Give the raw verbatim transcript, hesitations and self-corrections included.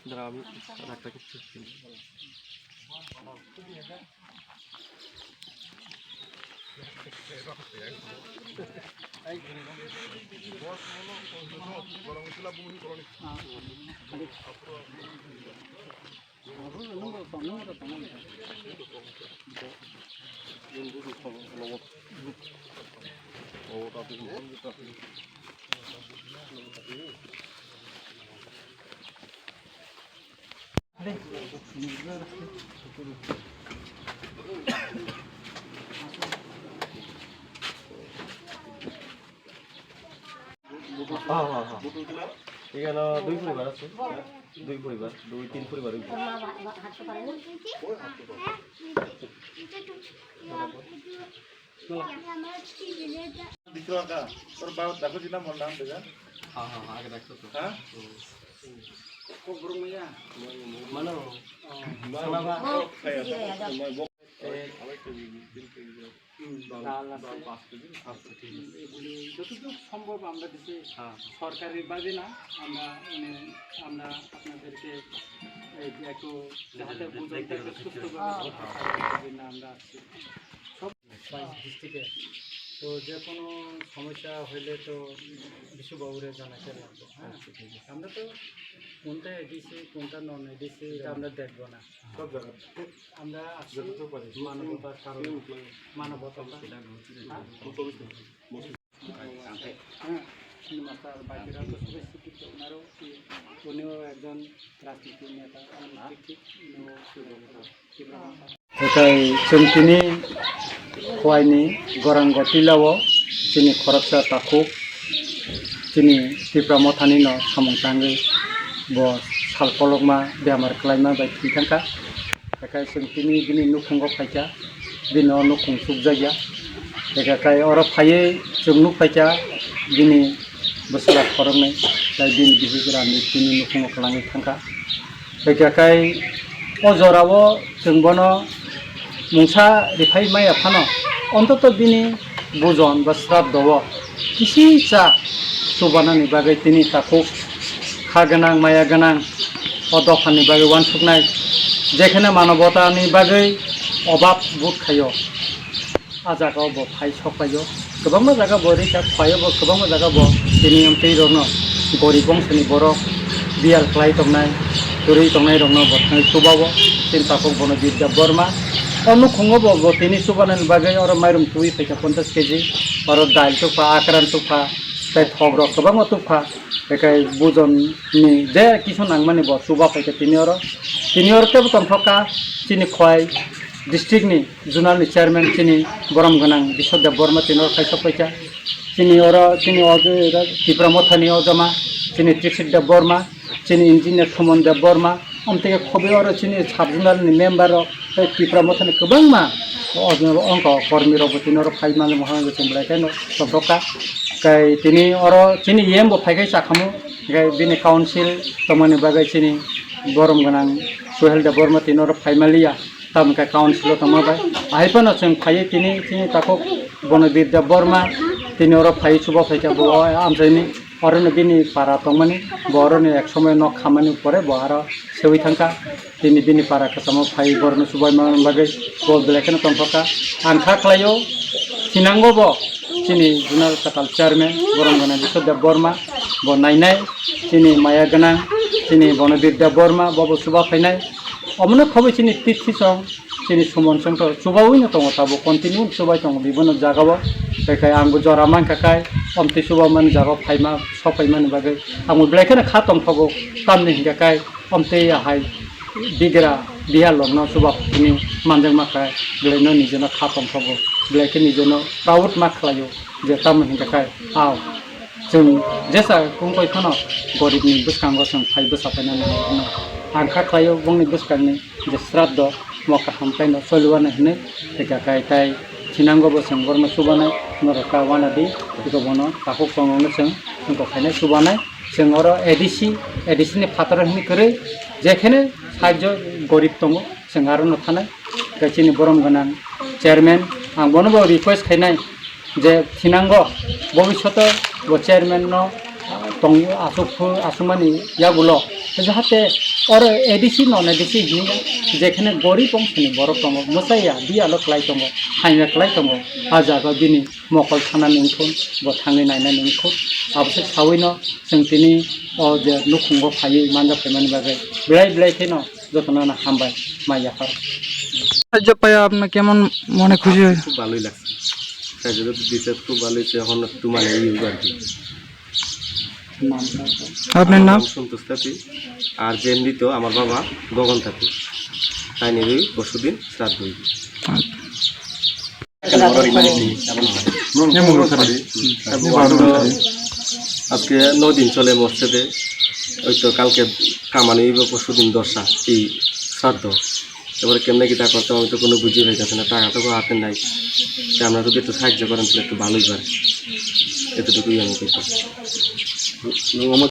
দাঁড়া, আমি রাখটা একটু ঠিক করি। হ্যাঁ, হ্যাঁ, হ্যাঁ। এখানে দুই পরিবার আছে। দুই পরিবার, দুই তিন পরিবার হইব। দিছো আকা, তোর বাবা দেখো জিনা মন নাম দেখা। হ্যাঁ, হ্যাঁ, হ্যাঁ, আগে দেখো তো। হ্যাঁ? হুম। খুব বড় মিয়া। মানে, ও। মানে, ও, খাই আছে। এ, হুম, ডাল আছে। আচ্ছা, ঠিক আছে। এগুলি যতটুকু সম্ভব আমরা দিচ্ছি। হ্যাঁ। সরকারিভাবে না, আমরা, মানে, আমরা আপনাদেরকে এই যে একটু যাতে বুঝতে সুস্থভাবে হ্যাঁ। আমরা আসছি। সব ডিস্ট্রিক্টে তো যে কোনো সমস্যা হইলে তো বিশু বাবুরে জানাতে লাগবে, হ্যাঁ? আচ্ছা, ঠিক আছে। আমরা তো কোনটা এডিসি, কোনটা নন এডিসি, এটা আমরা দেখবো না। সব জায়গা। আমরা আসছি যতটুকু পারি। মানবতার কারণে। মানবতা। হ্যাঁ? হ্যাঁ, সিনেমাস্টার বাকিরা তো সবাই শিক্ষিত, ওনারও কি, উনিও একজন রাজনীতি নেতা, উনি হ্যাঁ? ঠিক ঠিক, উনিও ত্রিপুরা নেতা। Haikhe chwng tini Khowaini Gorango Tilao chini khoroksa takhuk chini Tipra Mothani no samung tangwi bo sal kolokma bemar kwlaima bai thwi thangkha. Haikhe chwng tini bini nukhungo phaikha, bini o nukhung chukjakya. Haikhe oro phaiwi chwng nukphaikha bini bwsla khoroknwi, tei bini bihik rani tini nukhungo kwlangwi thangkha. Haikhe o jorao chwng bono mungsa riphai maya phano, ontoto bini bujon ba sraddho o kisisa chubanani bagwi tini takhuk kha gwnang, maya gwnang, o dophani bagwi uansuknai, jekheno manobotani bagwi obab but khaio. A jaga o bo phai sok paio, kwbangma jaga bo rikha phaio, bo kwbangma jaga bo tini amtwi rokno gorib bongsoni borok biyal kwlai tongnai, kwrwi tongnai rokno bo thangwi chuba o. Chini takhuk bono Bidya Borma o nukhungo bo, bo tini chubanani bagwi oro mairum twi phaikha ponchash keji, oro dal tukpha, akran tukpha, tei thok rok kwbangma tukpha, tei kai bujon ni je kisu nangmani bo chuba phaikha tini oro, tini oro tebo tongthokha chini Khowai district ni. Zonal ni chairman chini borom gwnang Biswa Debbarma tini oro khaisok paikha. Chini oro chini o Tipra Mothani o joma chini Triksit Debbarma, chini engineer Thumon Debbarma, amtwi khe khobwi oro chini sub zonal ni member rok tei Tipra Mothani kwbangma o ongkha kormi rok bo tini oro phai mani mohang chwng belai kheno tongthokha. Tei tini oro chini E M bo phaikhai chakhamu, tei bini council tongmani bagwi chini borom gwnang Suhel Debbarma tini oro phai maliya. Tamo khe council o tongma bai. Ahai phano chwng phaiwi tini, tini takhuk Bonobir Debbarma tini oro phaiwi chuba phaikha bo o amchaini orono bini para tongmani, bo oroni ek somoy nok khamani pore bo aro sewi thangkha. Tini bini para kwchamo phaiwi borokno chubaima bagwi bo belai kheno tongthokha. Ang kha khlaio, thinango bo chini Zonal Kwtal Chairman Borom Gana Biswa Debbarma bo nainai, chini maya gwnang, chini Bonobir Debbarma bo bo chuba phainai. Omono khobwi chini tithi song, chini sumon song to chubawi no tongo, tabuk continue chubai tongo bibino jaga o. Tei kai ang bo jora mankha kai, omtwi chuba mani jaga o phaima, sok phaimani bagwi ang bo belai kheno kha tongthogo, tamni hinkha kai omtwi ahai bigra bihal rok no chuba phini manjakma kai, belai no nijeno kha tongthogo, belai khe nijeno proud ma khlaio. Je tamo hinkha kai, ao, chwng jesa kungkoi phano goribni bwskango chwng phai bwsa paina nango hwnwi ang kha khlaio, bongni bwskangni je sraddho mo kaham kaino choliwano hwnwi hinkha kai, tai thinango bo chwng borno chubanai norok ka wanadi, iko bono takhuk tongrokno chwng wngkok khainai chubanai. Chwng oro A D C, A D C ni phataro hwnwi kwrwi jekhene sahajjo gorib tongo, chwng arono thanai. Tei chini borom gwnang chairman, ang bono bo request khainai je thinango bobishoto bo chairman no tong asuk asukmani yagulo jahate Oro A D C non A D C hinwi jekhene gorib ongsoni borok tongo, mwchaya biyalo klai tongo, hamya klai tongo, a jaga bini mokol thanani wngkhu, bo thangwi nainani wngkhu. Abose sawino chwng tini o je nukhungo phaiwi manja phaimani bagwi belai belai kheno jotono no hambai mai yaphar. সাহায্য পাইয়া আপনার কেমন মনে খুশি হয়েছে? খুব ভালোই লাগছে। সাহায্য তো দিছে, খুব ভালোই হয়েছে। এখন একটু মানে ইয়ে আর কি। আপনার নাম? নাম সন্তোষ তাঁতি। আর যে মৃত আমার বাবা গগন তাঁতি, তাই নিয়ে পরশুদিন শ্রাদ্ধ হইবে। আচ্ছা। আজকে নয় দিন চলে মসজিদে, ওই তো কালকে কামানি হইব, পরশুদিন দশা, এই শ্রাদ্ধ। এবারে কেমনে কিতা করতাম আমি তো কোনো বুঝি পাইতেছি না, টাকা তো হাতে নাই। তা আমরা যদি একটু সাহায্য করেন তাহলে একটু ভালোই পারে, এতটুকুই আমি করতাম।